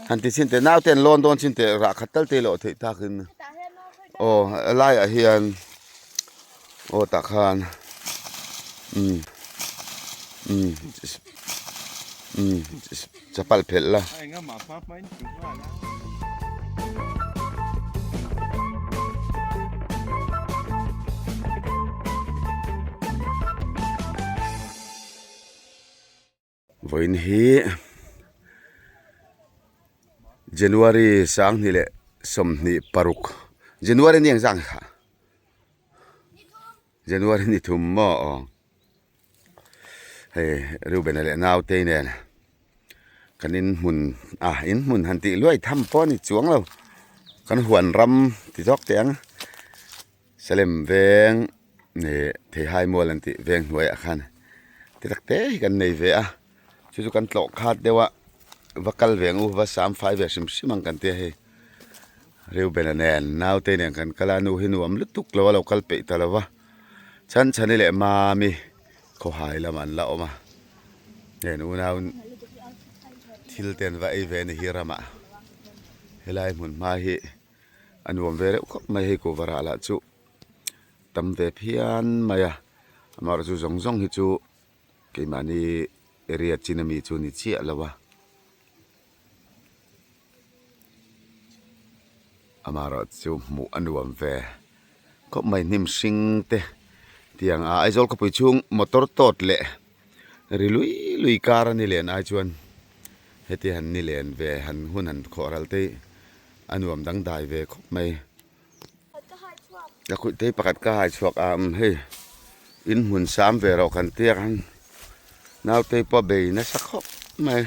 Han ti chhin teh naute an lawn dawn chin teh rah khat tal te lawh theih takin aw a laiah hian aw tah khan umm umm umm chapal phelh la. Vawiin hi January sanghnih leh 26 January ni ang zang kha January ni thum maw aw hei Reuben-a leh naute nen kan in hmun ah in hmun han tih luai tham pawh a ni chuang lo kan huan ram ti zawk teh ang Salem veng ih theihai mual an tih veng hnuaiah khan ti tak te hi kan nei ve a chu chu kan tlawh khat deuh a va kal ve ang u va sam fai ve hrim hrim ang kan tia hei Reuben-a nen naute nen kan kal a nu hi nuam lutuk lo a lo kal peih ta lo va chhan chhani leh mami khawhai lamah an la awm a heng unau thil te an va ei ve a ni hi ramah helai hmun hma hi. A nuam ve reuh khawp mai hei kuhva rah lah chu tam ve phian mai a amaherawhchu chu zawng zawng hi chu keimahni area chin ami chu a ni chiah lo a amaherawhchu hmuh a nuam ve khawp mai hnim hring te tiang a Aizawl khawpui chhung motor tawt leh ri lui lui kar a ni len ai chuan heti han ni len ve han hun han khawh ral te hi. A nuam dangdai ve khawp mai. Ka khuih te hi pakhat ka hai chhuak a umm hei in hmun sam ve rawh kan tia khan naute pawh bei nasa khawp mai.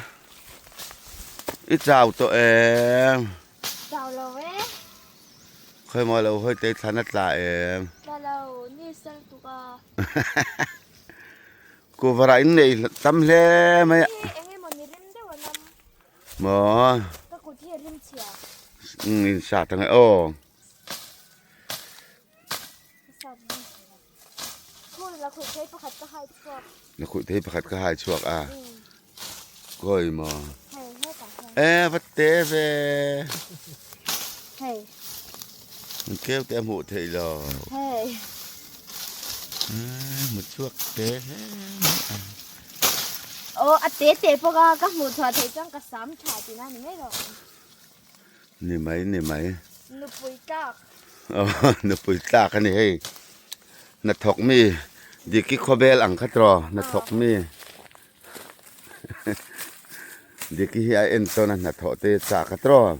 I chau tawh em? Chau lo e. Khawi maw lo hawi te thlan a tla em? Tla lo, ni sal tuk a. Kuvarah in nei tam hle mai a. Eng emaw ni rim deuh a nam. Maw? Ka kut hi a rim chhia. Umm in sat ang e aw. Ka sat rim chhia. Khur la khuih thei pakhat ka hai chhuak. La khuih thei pakhat ka hai chhuak a. Kawi maw? Hei hetah hian. E va te ve. Hei. Keu te a hmuh theih lo. Hei. Hmu chhuak te hle mai a. Aw a te te bawk a ka hmuh chhuah theih chuan ka sam tha tihna a ni mai lo. Ni mai ni mai. Nupui tlak. Aw nupui tlak a ni hei. Hnathawk mi Diki khawvel ang kha tawh hnathawk mi. Diki hi a entawn a hnathawh te chak a tawh.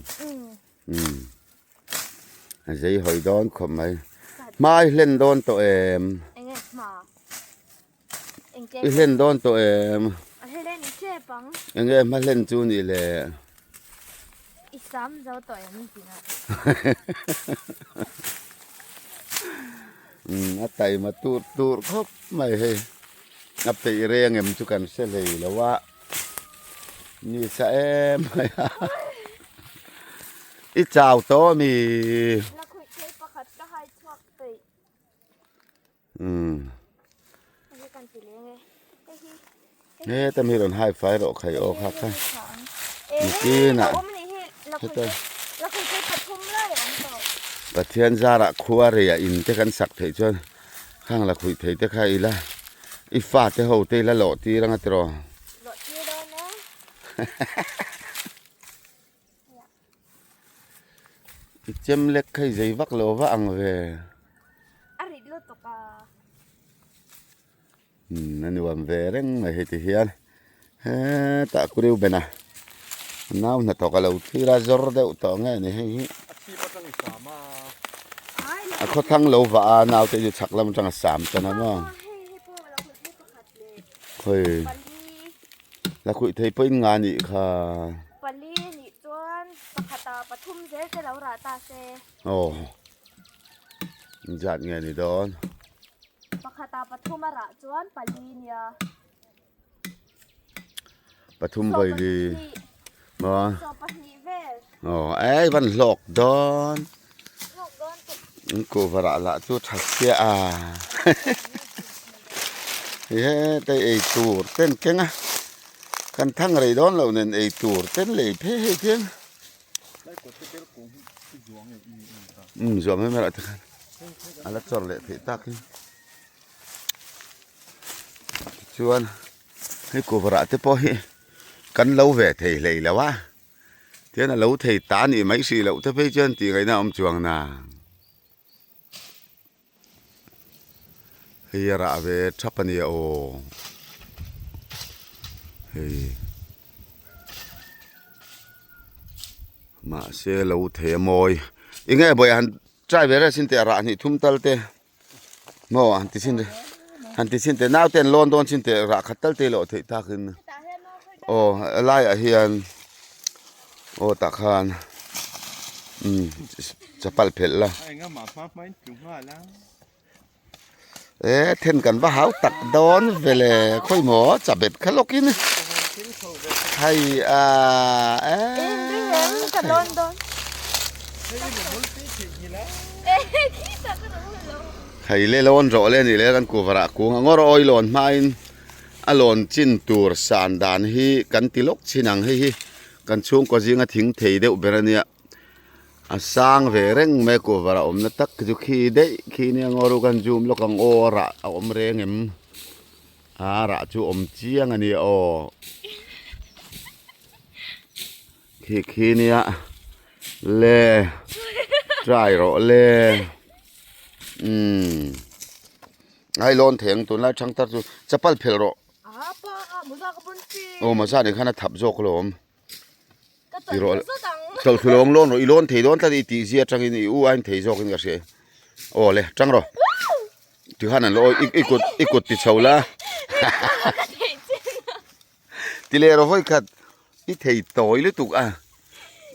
Umm a zei hawi dawn khawp mai. Hma i hlen dawn tawh em? Enge hma? I hlen dawn tawh em? A hlen tep ang. Enge hma hlen chu nih le? I sam zo tawh em tih ah. Umm a taima tur tur khawp mai hei. A peih reng em chu kan hre hlei lo a. Ni sa em mai a. I chau tawh ami? La khuih thei pakhat ka hai chhuak peih. Umm. Heta mi rawn hai fai rawh khai aw kha kha. Nitin ah. Heta. Pathian zarah khua rei ah in te kan sak theih chuan khang la khuih thei te kha ila i fa te ho te ila lawh tir anga tiraw. I chem lek kha i zei vak lo va ang ve. A rit lutuk a. Umm a nuam ve reng mai hei ti hian hetah kuriu ben a nau hnathawk a lo thlir a zawr deuh tawh nge ni hei hi. A khawthlang lo vah a naute chu chhak lam atanga sam tan a maw. Khawi la khuih thei pawhin nga nih kha. Pali nih chuan pakhata pathum zel te lo rah ta se. Aw zat nge ni dawn. Pakhata pathum a rah chuan pali nia. Pathum vawi maw. 20 vel. Aw ei van hlawk dawn. Hlawk dawn tuk. An kuhva rah lah chu tha sia a. Hetai ei tur ten keng a. Kan thang rei dawn loh nen ei tur ten lei phei hei thiang. Umm zuah mai mai lah te khan a la chawr leh theih tak hi tichuan hei cover ah te pawh hi kan lo ve thei hlei lo a tihian a lo thei ta a nih mai hrih loh te phei chuan tih ngaihna a awm chuang nang. Hei a rah ve thap a nia aw hei mahse lo thei a mawi eng nge bawih han try ve reng sin teh a rah hnih thum tal te maw han ti chhin han ti chhin teh naute an lawn dawn chin teh rah khat tal te lawh theih takin aw a laiah hian aw tah khan umm chapal phelh la e then kan va hau tak dawn vele khawi maw chabet kha lawkin hei a e hei le lawn rawh le nih le kan kuvar ah kung a ngawr awi lawn hmain a lawn chin tur san dan hi kan ti lawk chin ang hei hi kan chhungkaw zinga thing thei deuh ber a nia. A sang ve reng mai a cover a awmna tak chu khi daih khi nia ngaw ru kan zoom lawk ang aw a rah a awm reng em a rah chu awm chiang a nia aw khi khi nia le try rawh le umm ai lawn thei ang tunlai thang tar chu chapal phelh rawh aw mawza nih khan a thap zawk alawm. Ti rawh chawlh thlu lawng lawn rawh i lawn thei dawn tlat i tih zia atangin i u ain thei zawkin ka hria aw le tang rawh tikhan an lo awi i kut i kut ti chho la ti leh rawh vawi khat i thei tawi lutuk a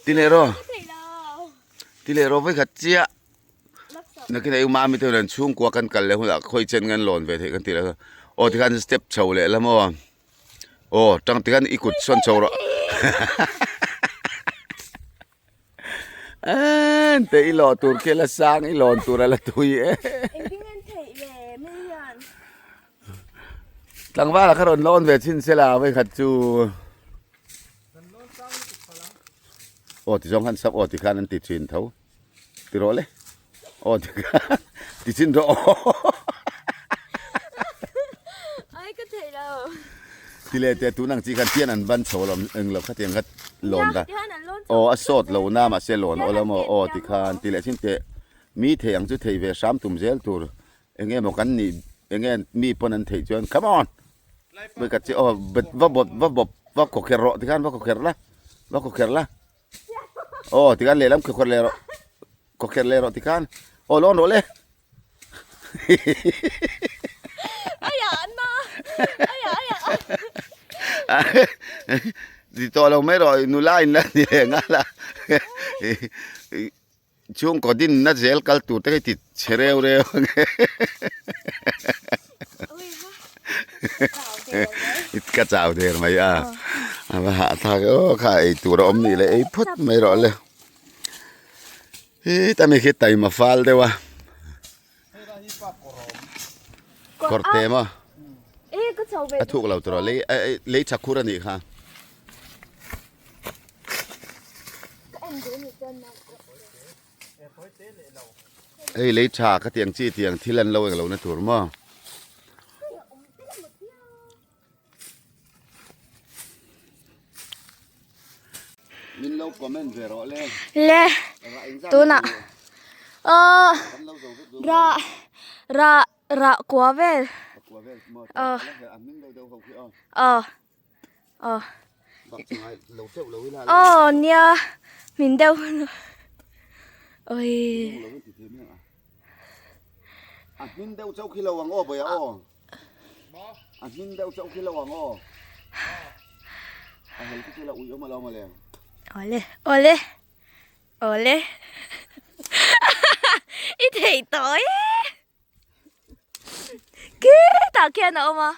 ti leh rawh ti leh rawh vawi khat chiah nakin a u mami te hian chhungkua kan kal leh hunah khawi chen nge an lawn ve theih kan tih leh aw tikhan step chho leh la maw. Aw tang tikhan i kut sawn chho rawh en te i lawh tur khi a la sang i lawn tur a la tui e tlangval ah kha rawn lawn ve chhin se la vawikhat chu aw ti zawng khan sap aw tikhan an ti thin tho ti rawh le aw tikhan ti chin rawh ai ka thei lo ti leh te tun ang chi khan tian an ban chho lo eng lo khatiang kha lawn da aw a sawt lo na mahse lawn aw lo maw aw tikhan ti leh chin teh mi thei ang chu thei ve hram tum zel tur eng nge maw kan nih eng nge mi pawn an theih chuan come on ka chi aw va bawp va bawp va khawkherh rawh tikhan va khawkherh la va khawkherh la. Aw tikhan lehlam khawkherh leh rawh khawkherh leh rawh tikhan aw lawn rawh le ti tawh lo mai rawh nula in la ni leh nghal a chhungkaw dinna zel kal tur te hi ti chhe reu reu ang e ka chau der mai a a va hahthlak aw kha ei tur a awm nih leh ei phawt mai rawh le heta mi khi taima fal deuh a kawr te maw a thuk lo tur a lei lei tha khur a nih kha. Hei lei tha ka tiang chi tiang thil an lo eng lo na tur maw. Min lo comment ve rawh le. Le tuna oh ra ra ra kua vel. Oh. Oh. Aw aw nia min deuh awii a hmin deuh chauh khi lo ang aw bawih aw a hmin deuh chauh khi lo ang aw a hel khi chu la ui awm alawm ale awle awle awle i thei tawh e khitah khian a awm a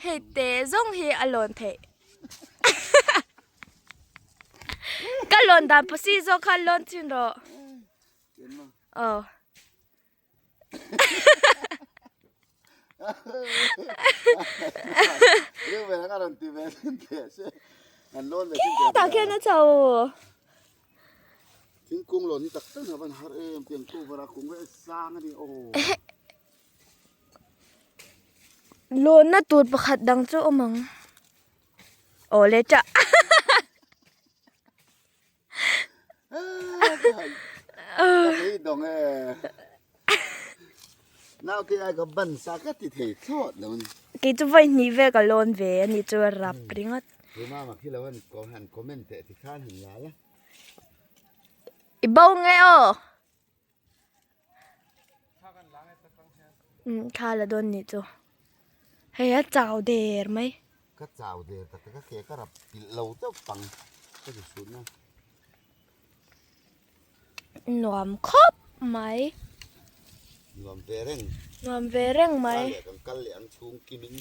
Hei te zawng hi a lawn theih. Ka lawn dan pasi zawk kha lawn chin rawh. Aw. Khitah khian a chho. Thingkung lawn hi tak tak a van har em tiang cover a kung vek sang a ni aw. Lawnna tur pakhat dang chu awm ang. Aw le tah. Kei chu vawi hnih vel ka lawn ve a ni chu a rap ringawt. I bo nge aw. Umm thla la dawn nih chu. Hei a chau der mai. Ka chau der tak tak a ke ka rap pilh lo deuh pang ka ti sut na. Nuam khawp mai. Nuam ve reng. Nuam ve reng mai. Kal leh kan kal leh ang chhung kim in.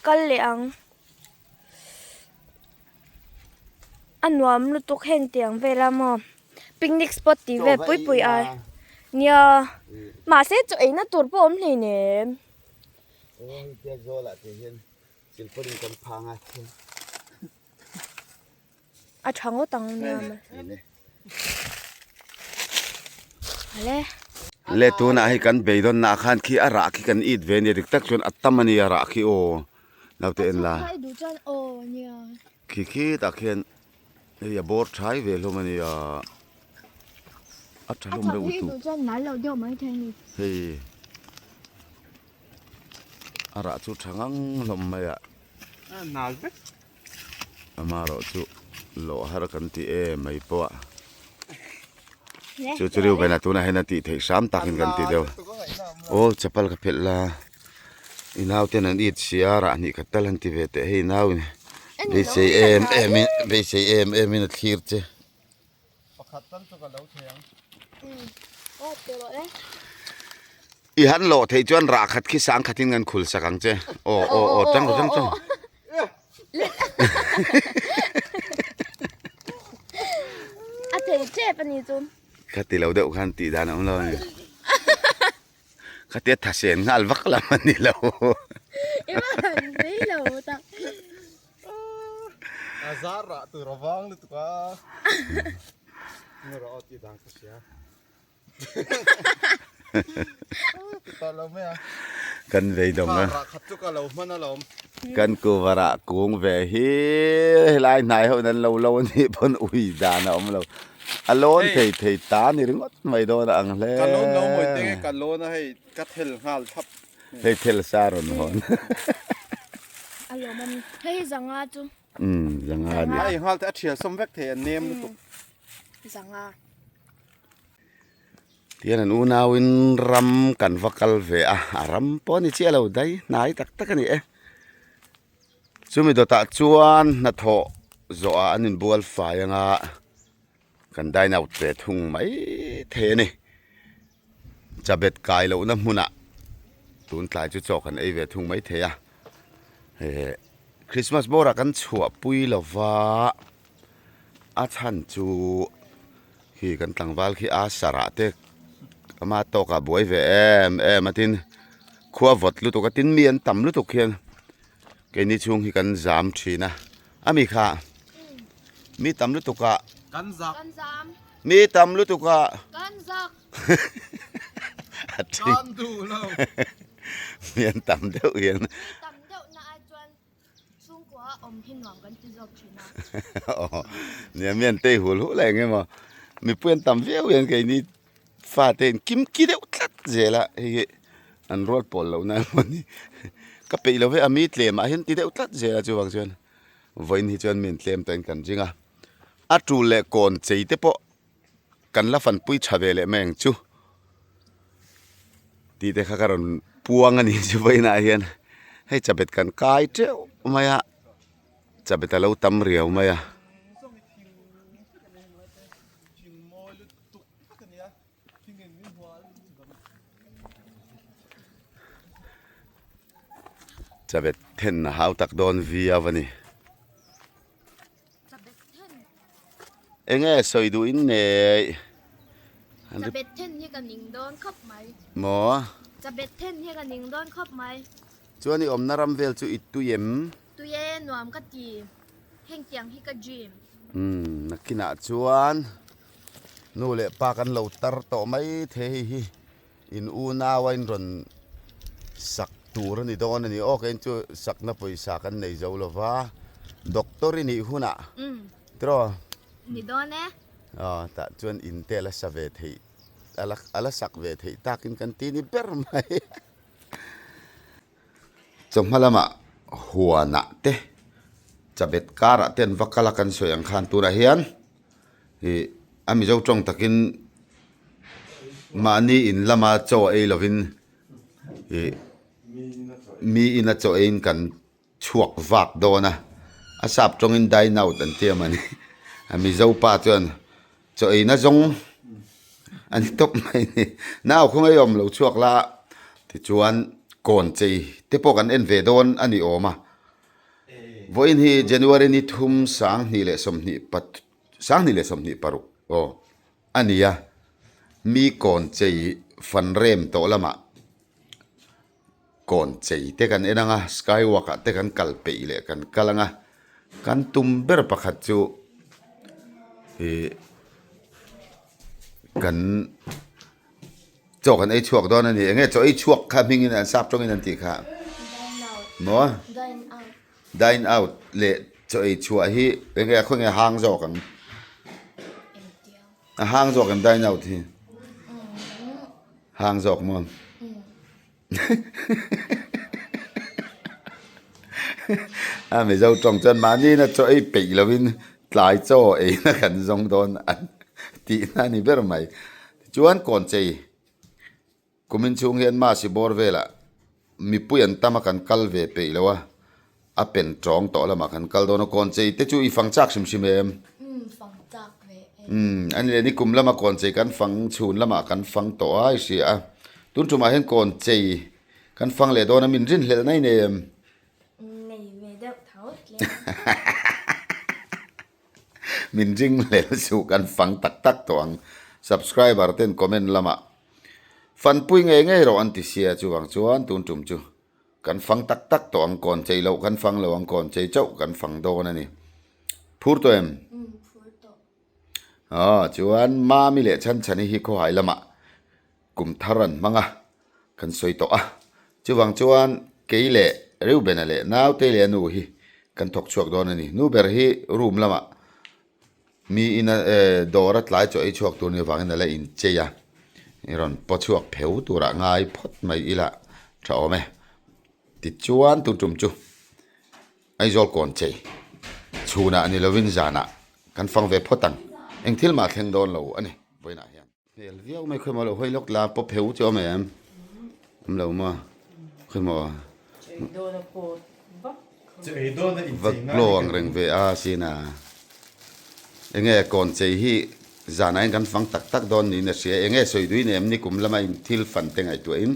Kal leh ang. A nuam lutuk heng tiang vel a maw picnic spot tih vel pui pui ai nia mahse chaw eina tur pawh a awm hleinem. A tha ngawt ang nia ale. Le tunah hei kan beidawnna ah khan khi a rah khi kan it ve a nia dik tak chuan a tam a nia rah khi aw. Naute en la. Khi khi tah khian hei a bawr thai ve hlawm a nia. A tha hlawm reuh lutuk. Hei a rah chu tha ngang hlawm mai a. Amaherawh chu lawh har kan ti em mai pawh a. Chu chu Reuben-a tunah hian a tih theih hram takin kan ti deuh. Aw chapal ka phelh la i nauten an it si a rah hnih khat tal han ti ve teh hei nau in beisei em em in beisei em em in a thlir che. I han lawh theih chuan rah khat khi sang khatin kan khul sak ang che. Aw aw aw tang rawh tang tang. A thei tep a ni chu. Ka ti lo deuh khan tih dan a awm lo a ni. Khatia thasen nghal vak lam a ni lo. I va han zei lo tak. A zar rah tur a vang lutuk a. Nge rawh aw tih dan ka hria. Kan vei dawng a. Kan kuvarah kung ve hi helai hnai ho in an lo lo a nih pawn ui dan a awm lo. A lawn thei thei ta ni ringawt mai dawn a ang hle. Ka lawn lo mawi teng e ka lawn a hei ka thel nghal thlap. Hei thel sa rawn hawn. A lawm a ni. Hei hi zanga chu. Umm zanga a ni. A ei nghal te a thial sawm vek thei a nem lutuk. Zanga. Tihian an unauin ram kan va kal ve a, a ram pawh a ni chiah lo dai hnai tak tak a ni e. Chumi dawtah chuan hnathawh zawhah an inbual fai anga kan dine out ve thung mai thei a ni. Chabet kai lohna hmunah tun tlai chu chaw kan ei ve thung mai thei a. Christmas bawrah kan chhuahpui lova a chhan chu. Khi kan tlangval khi a sarah te ama tawkah buai ve em em a tin khua vawt lutuk a tin mi an tam lutuk hian keini chhung hi kan zam thin a a mi kha mi tam lutuk ah kan zak mi tam lutuk ah kan zak a thi kan duh lo mi an tam deuh hian mi tam deuh na ai chuan Chhungkua a awm hi nuam kan ti zawk thin a. Aw, nia mi an tei hul hul eng emaw mipui an tam viau hian keini fate in kim ki deuh tlat zel a, hei hi an rual pawl loh na emaw ni ka peih lo ve a mi tlem ah hian ti deuh tlat zel a chuvang chuan vawiin hi chuan mi an tlem tawhin kan ring a, a tul leh kawn chei te pawh kan la fanpui tha ve leh mai ang chu tih te kha ka rawn puang a ni chu vawiinah hian hei chabet kan kai teuh mai a chabet a lo tam riau mai a. Chabet then a hau tak dawn viau a ni. Enge sawi duh in nei. Chabet then hi ka ning dawn khawp mai. Maw? Chabet then hi ka ning dawn khawp mai. Chuan i awmna ram vel chu i tui em? Tui e, nuam ka ti. Hengtiang hi ka dream. Umm nakinah chuan nu leh pa kan lo tar tawh mai thei hei hi in unau a in rawn sak tur a ni dawn a ni aw keiin chu sakna pawisa kan nei zo lo va doctor i nih hunah tiraw ni dawn e aw tah chuan in te a la sa ve theih a la sak ve theih takin kan ti ni ber mai. Chawhma lamah huanah te chabet karah te an va kal a kan sawi ang khan tunah hian ih a mizo tawng takin mahni in lama chaw ei lovin ih mi ina chaw eiin kan chhuak vak dawn a a sap tawngin dine out an ti a mawni a mizo pa chuan chaw eina zawng a ni tawp mai a ni nau khawngaih awm lo chhuak la tichuan kawn chei te pawh kan en ve dawn a ni awm a vawiin hi January ni thum sanghnih leh sawmhnih pat sanghnih leh sawmhnih paruk aw a ni a mi kawn chei fan rem tawh lamah. Kawn chei te kan en ang a, sky walk ah te kan kal peih leh kan kal ang a, kan tum ber pakhat chu ih kan chaw kan ei chhuak dawn a ni eng nge chaw ei chhuak kha hmingin an sap tawngin an tih kha maw dine out leh chaw ei chhuah hi eng nge khawnge hang zawk ang. A hang zawk em dine out hi? Hang zawk maw? A Mizo tawng chuan mahni na chaw ei peih lovin tlai chaw eina kan zawng dawn an tihna a ni ber mai. Tichuan kawnchei Kumin chhung hian Masi bawr velah mipui an tam a kan kal ve peih lo a, a pen tawng tawh lamah kan kal dawn a, kawnchei te chu i fang chak hrim hrim em? Umm fang chak ve e. Umm a ni leh ni kum lama kawnchei kan fang chhun lamah kan fang tawh a i hria a, tun tumah hian kawnchei kan fang leh dawn a min rinhlelh na i nei em? Nei ve deuh tho tle. Min ringhlel suh kan fang tak tak tawh ang. Subscriber ten comment lamah Fanpui ngei ngei rawh an ti sia chuvang chuan tun tum chu kan fang tak tak tawh ang kawn chei loh kan fang lo ang kawn chei chauh kan fang dawn a ni. Phur tawh em? Phur tawh. Aw chuan Mami leh Chhanchhani hi khawhai lamah kum thar an hmang a kan sawi tawh a chuvang chuan kei leh Reubena leh naute leh a nu hi kan thawk chhuak dawn a ni. Nu ber hi room lamah Mi ina dawr a tlai chaw ei chhuak tur ni avangin a la inchei a, i rawn paw chhuak pheu turah ngai phawt mai ila tha awm e. Tichuan tun tum chu Aizawl kawn chei chhunah ni lovin zanah kan fang ve phawt ang, eng thil mah thleng dawn lo a ni vawiinah hian. Hmel viau mai khawimaw lo hawi lawk la paw pheu chu awm em? Awm lo maw? Khawimaw va glow ang reng ve a sin a. Enge kawn chei hi zanah hian kan fang tak tak dawn niin a hria. Enge sawi duin em ni kum lama in thil fan te ngaihtuah in?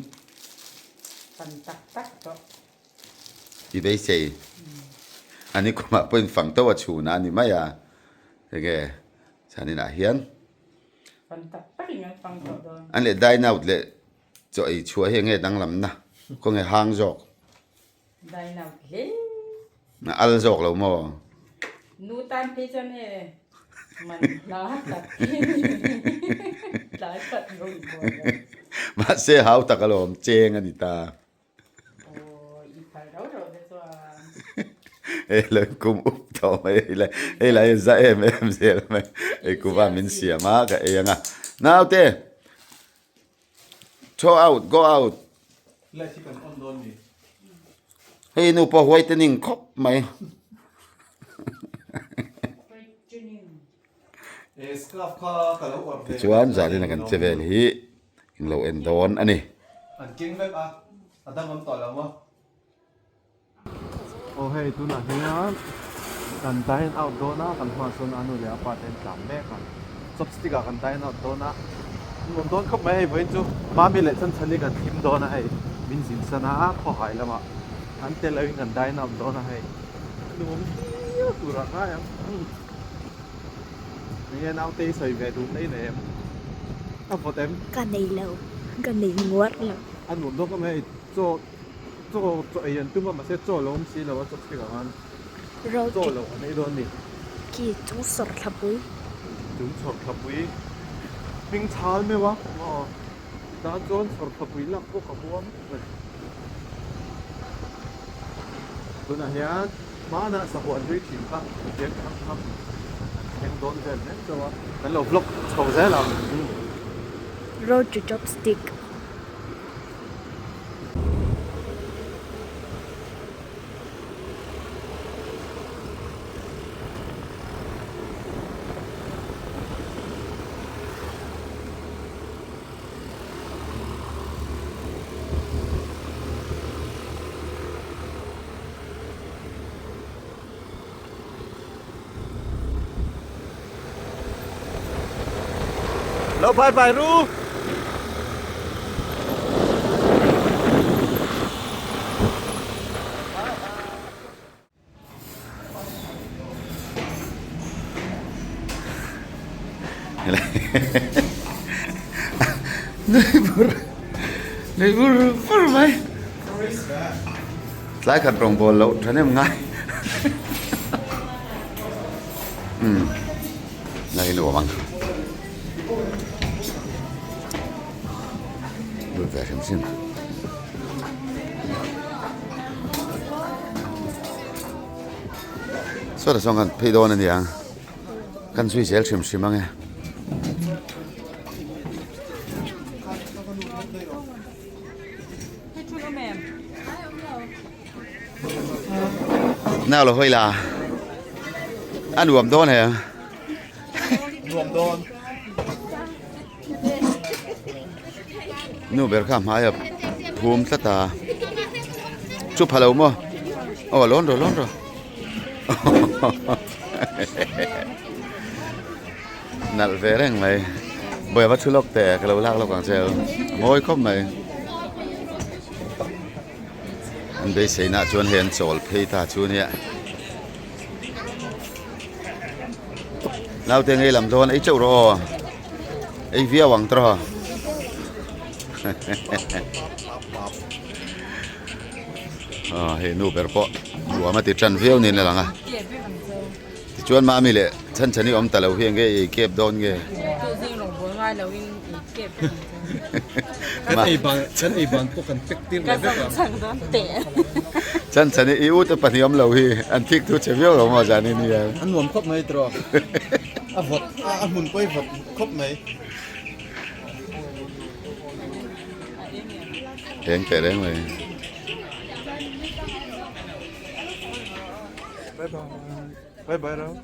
Fan tak tak tawh. I beisei. A ni kumah pawhin fang tho a chhun a ni mai a. Enge zaninah hian. An leh dine out leh chaw ei chhuah hi enge danglamna khawnge hang zawk? Dine out hle. A al zawk lo maw? Nu tan phei chuan he man hla tak tlai khat lo in mawi lo. Mahse hau tak alawm cheng a ni ta. Hei lo kum up tawh mai hei lai hei lai za em em zel mai hei kuva min siam a ka ei anga naute throw out go out hei nu pawh whitening khawp mai tichuan zanin a kan che vel hi in lo en dawn a ni. An keng vek a, a dang awm tawh lo maw? Aw hei tunah hian kan dine out dawn a, kan hmaah sawn a nu leh a pa te an tlan mek a, chopstick ah kan dine out dawn a, nuam dawn khawp mai hei vawiin chu Mami leh Chanchani kan thlim dawn a hei min zin san a khawhai lamah an tel loin kan dine out dawn a hei nuam viau turah ngai ang. Enge naute i sawi ve duh mai nei em? A vawt em? Ka nei lo, ka nei nguar lo. A nuam dawk em hei, chaw chaw chaw ei an tum a mahse chaw a lo awm si lo a chopstick ah khan. Road Chaw lo kan ei dawn ni. Khi chung sawr thlapui. Chung chhawr thlapui hming chhal meuh a aw tan chuan chhawr thlapui lak pawh ka huam mai. Tunah hian hmanah sahuan hlui thin kha tiang thang kha an thleng dawn vel mek chauh a kan lo vlog chho zel ang. Road to chopstick. Lo bye bye ru. Nui bur nui bur bur mai tlai khat rawngbawl loh thahnem ngai umm ngai nuam ang lut ve hrim hrim. Sawta sawn kan phei dawn a nia kan zui zel hrim hrim ang e. Nau lo hawi la a nuam dawn he. Nuam dawn. Nu ber kha hmaia phum tlat a chu pha lo maw aw lawn rawh lawn rawh nalh ve reng mai bawi va thu lawk teh ka lo lak lawk ang che a mawi khawp mai an beisei nah chuan hei an chawl phei ta chu nia. Naute ngei lam dawn ei teuh rawh aw ei viau ang tawh a hei nu ber pawh nuam a ti tan viau niin a lang a tichuan mami leh chhan chhan hi awm ta lo hi enge ei kep dawn nge Kan ei ban kan ei ban pawh kan pek tir leh vek ang. Chan chhan i u te pahnih awm lo hi an thik thu che viau lo maw zan in hian. An nuam khawp mai tiraw. A vawt a hmun pawh i vawt khawp mai. Eng teh reng mai. Bye bye. Bye bye rao.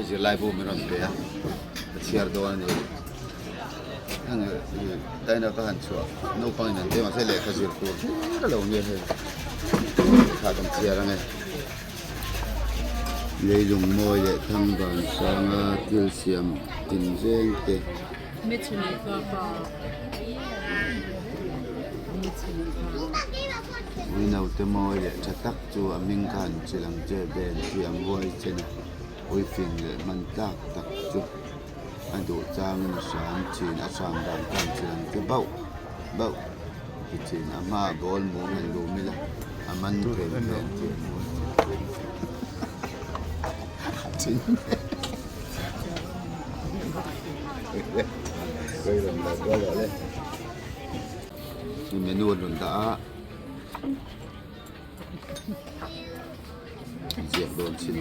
Zirlai bu min rawn pe a ka chhiar dawn a ni heng taina ka han chhuah naupang in an ti mahse lehkha zir tur hlir a lo nia hei thla kan chhiar ang e leilung mawi leh thang ban sanga thil siam tin zeng te. Ui naute mawi leh tha tak chu a hming kha an chil ang che ven thiam huai chen a ui fing leh hman tlak tak chu a duh changin a hram thin a hram dan kha an chil ang che bauh bauh ti thin a hmaah ball mum han lum ila a man phen phen thiam huai chen. Menu an rawn dah a ziak dawn chin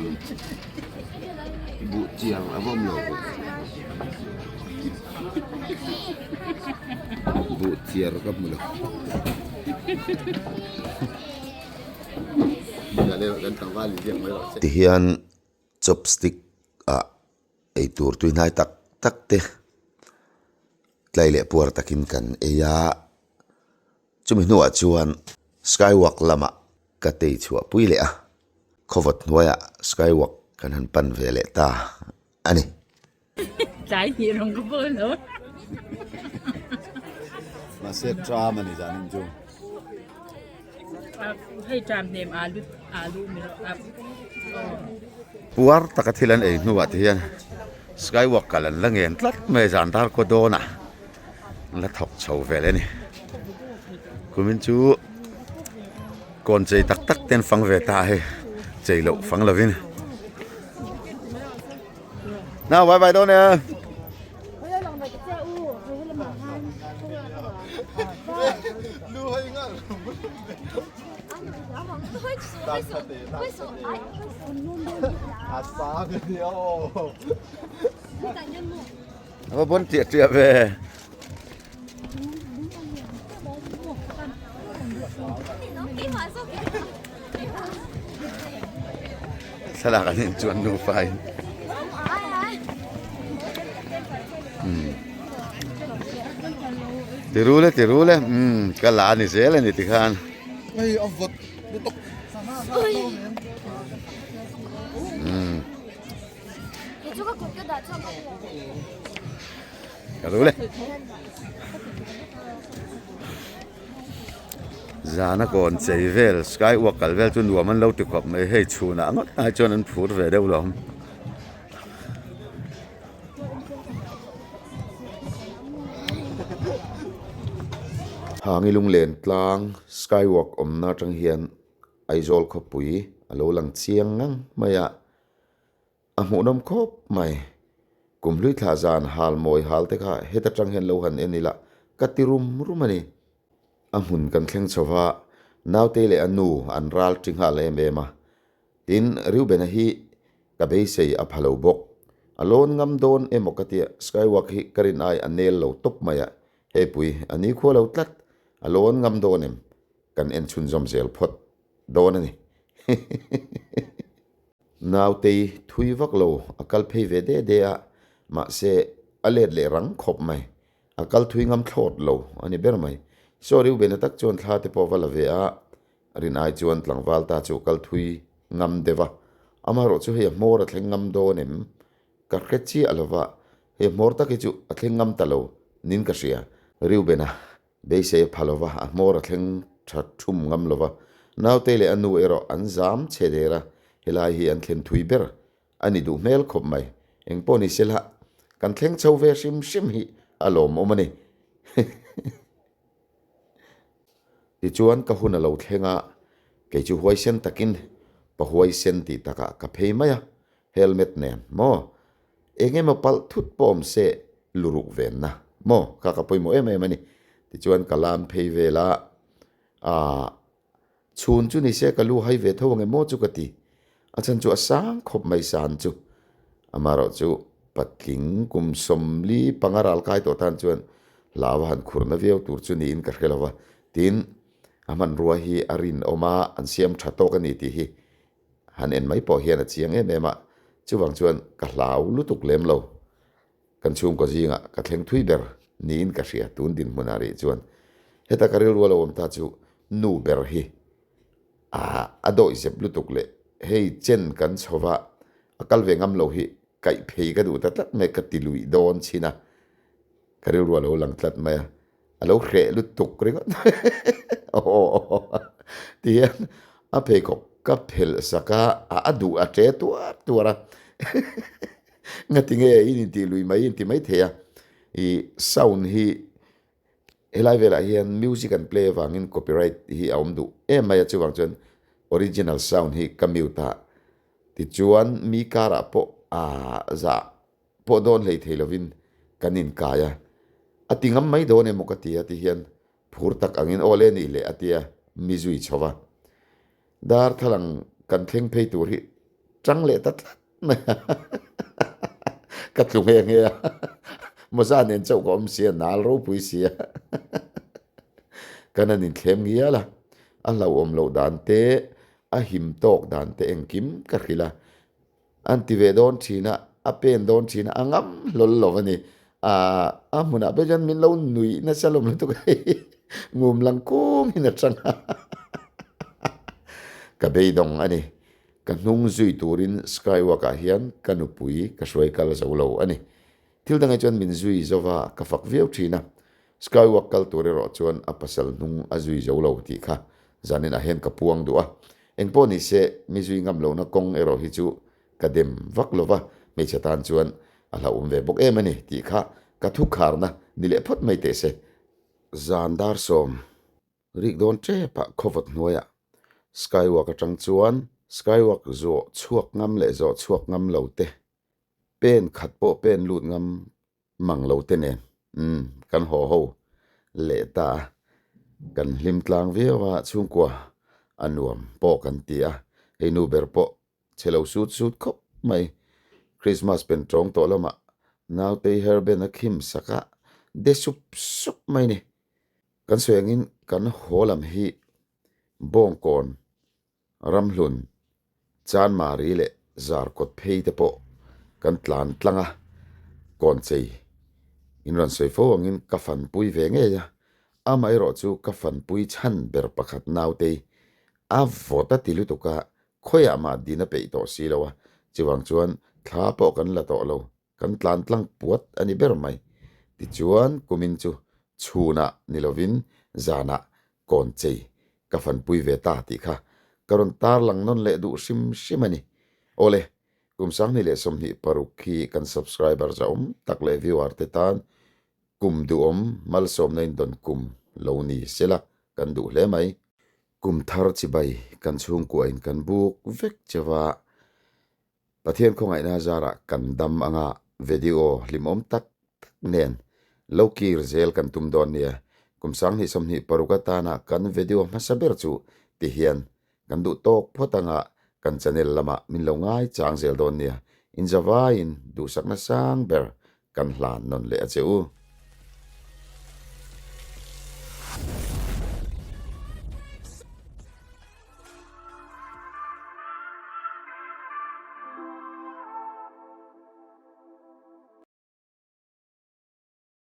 buh chiang a vawm lo ve buh chiar ka hmu lo tihian chopstick ah eitur tuihnai tak tak te tlai leh puar takin kan ei a chumi hnuah chuan skywalk lamah ka tei chhuah pui leh a khawvawt hnuaiah skywalk kan han pan ve leh ta a ni. Tlai hnih rawng ka bawl lo. Mahse tram a ni zan in chu. Hei tram hnem alu alu mi Puar taka thil an ei hnuah te hian. Skywalk kal an la ngen tlat mai zan dar kaw dawnah an la thawk chho vel a ni. Kumin chu kawn chei tak tak te an fang ve ta a hei chei loh fang lovin. Nau bye bye dawn e. A va bon chiah chiah ve. Thlalak an inchuan nufa in. Ti rul e ti rul e umm ka la a ni zel a ni tikhan. Umm ka rul e. Zana kawn chei vel sky walk kal vel chu nuam an lo ti khawp mai hei chhunah ngawt ai chuan an phur ve deuh lo. Hangi lunglen tlang sky walk awmna atang hian Aizawl khawpui a lo lang chiang ngang mai a. A hmuhnawm khawp mai. Kum hlui thlah zan hal mawi hal te kha heta tang hian lo han en ila ka ti rum rum a ni. A hmun kan thleng chho va, naute leh a nu an ral ti nghal em em a. Tin, Reuben-a hi ka beisei a pha lo bawk. A lawn ngam dawn emaw ka tia Skywalk hi ka rin ai a nel lo tawp mai a, hei pui a ni khua lo tlat, a lawn ngam dawn em? Kan en chhunzawm zel phawt dawn a ni. Nautei thui vak lo a kal phei ve de de a, mahse a let leh rang khawp mai. A kal thui ngam thlawt lo a ni ber mai. Saw Reuben-a tak chuan thla te pawh va la ve a, rin ai chuan tlangval ta chu kal thui ngam deuh a. Amaherawh chu hei a hmawr a thleng ngam dawn em? Ka hre chiah lo va, hei hmawr tak hi chu a thleng ngam ta lo nin ka hria. Reuben-a Beisei a pha lo va, a hmawr a thleng tha thum ngam lo va. Naute leh a nu erawh an zam chhe der a, helai hi an thlen thui ber a ni duh hmel khawp mai. Engpawh ni sela, kan thleng chho ve hrim hrim hi a lawmawm a ni. Tichuan ka hun a lo thleng a, kei chu huaisen takin pa huaisen tih takah ka phei mai a, helmet nen maw? Eng emaw palh thut pawh awm se luruk venna maw kha ka pawimawh em em a ni. Tichuan ka lam phei vel a, aah chhun chu ni se ka lu hai ve tho ang emaw chu ka ti. A chhan chu a sang khawp mai san chu. Amaherawh chu patling kum sawmli panga ral kai tawh tan chuan hlau a han khurna viau tur chu niin ka hre lo va. Tin, a hmanrua hi a rinawm a, an siam tha tawk a ni tih hi Han en mai pawh hian a chiang em em a, chuvang chuan ka hlau lutuk lem lo. Kan chhungkaw zingah ka thleng thui ber niin ka hria tun dinhmunah rih chuan. Heta ka rilru a lo awm ta chu nu ber hi a a dawih zep lutuk leh hei chen kan chho va a kal ve ngam lo hi kaih phei ka duh ta tlat mai ka ti luih dawn chin a, ka rilru a lo lang tlat mai a. A lo hreh lutuk ringawt aw ti hian a pheikhawk ka phelh sak a, a duh a ṭe tuar tuar a ngatinge in intih lui mai inti mai thei a ih sound hi helai velah hian music an play avangin copyright hi a awm duh em mai a chuvang chuan original sound hi ka mute a tichuan mi karah pawh aa zah pawh dawn hlei thei lovin kan inkai a, a ti ngam mai dawn emaw ka ti a ti hian phur tak angin aw le nih leh a ti a, mi zui chho va. Darthlalang kan thleng phei tur hi tang leh ta tlat mai a, ka tlu nghe nghe a, mawza nen chauh ka awm si a, nal ropui si a, kan han inthlem ngial a, a hlauhawm loh dan te, a him tawk dan te engkim ka hrilh a. An ti ve dawn thin a, a pen dawn thin a, a ngam hlawl lo a ni. Aaa a hmunah pawh chuan min lo nuih nasa lawm lutuk a hei ngum lang kung in a tang a ka beidawng a ni. Ka hnung zui turin skywalk ah hian ka nupui ka hruai kal zo lo a ni. Thil dangah chuan min zui zo va, ka fak viau thin a. Skywalk kal tur erawh chuan a pasal hnung a zui zo lo tih kha zanin ah hian ka puang duh a. Engpawh ni se, mi zui ngam lohna kawng erawh hi chu ka dem vak lo va, hmeichhe tan chuan A hlauhawm ve bawk em a ni tih kha ka thukharna ni leh phawt mai teh se. Zan dar sawm rik dawn tep ah khawvawt hnuaiah skywalk atang chuan skywalk zawh chhuak ngam leh zawh chhuak ngam lo te pen khat pawh pen lut ngam mang lo te nen umm kan haw ho leh ta a, kan hlim tlang viau a chhungkua a nuam pawh kan ti a, hei nu ber pawh Chhe lo sut sut khawp mai. Christmas pen tawng tawh lamah nautei hairben a khim sak a, de sup sup mai ni. Kan sawi angin kan haw lam hi Bawngkawn, Ramhlun, Chanmari leh Zarkawt phei te pawh kan tlan tlang a, kawnchei in rawn sawi fo angin ka fanpui ve ngei a, amaherawh chu ka fanpui chhan ber pakhat nautei a vawt a ti lutuk a, Khawiah mah din a peih tawh si lo a, chuvang chuan thla pawh kan la tawh lo, kan tlan tlang puat a ni ber mai. Tichuan kumin chu chhunah ni lovin zanah kawn chei ka fanpui ve ta tih kha ka rawn tarlang nawn leh duh hrim hrim a ni. Awle, kum 2026 hi kan subscribers a awm tak leh viewer te tan kum duhawm malsawmna in dawn kum lo ni sela kan duh hle mai. Kum thar chibai kan chhungkua in kan buk vek cheu a, Pathian khawngaihna zarah kan dam anga video hlimawm tak tak nen lo kir zel kan tum dawn nia. Kum 2026 atana kan video hmasa ber chu ti hian kan duh tawk phawt anga kan channel lamah min lo ngai chang zel dawn nia. Inzavaiin duhsakna sang ber kan hlan nawn leh a che u.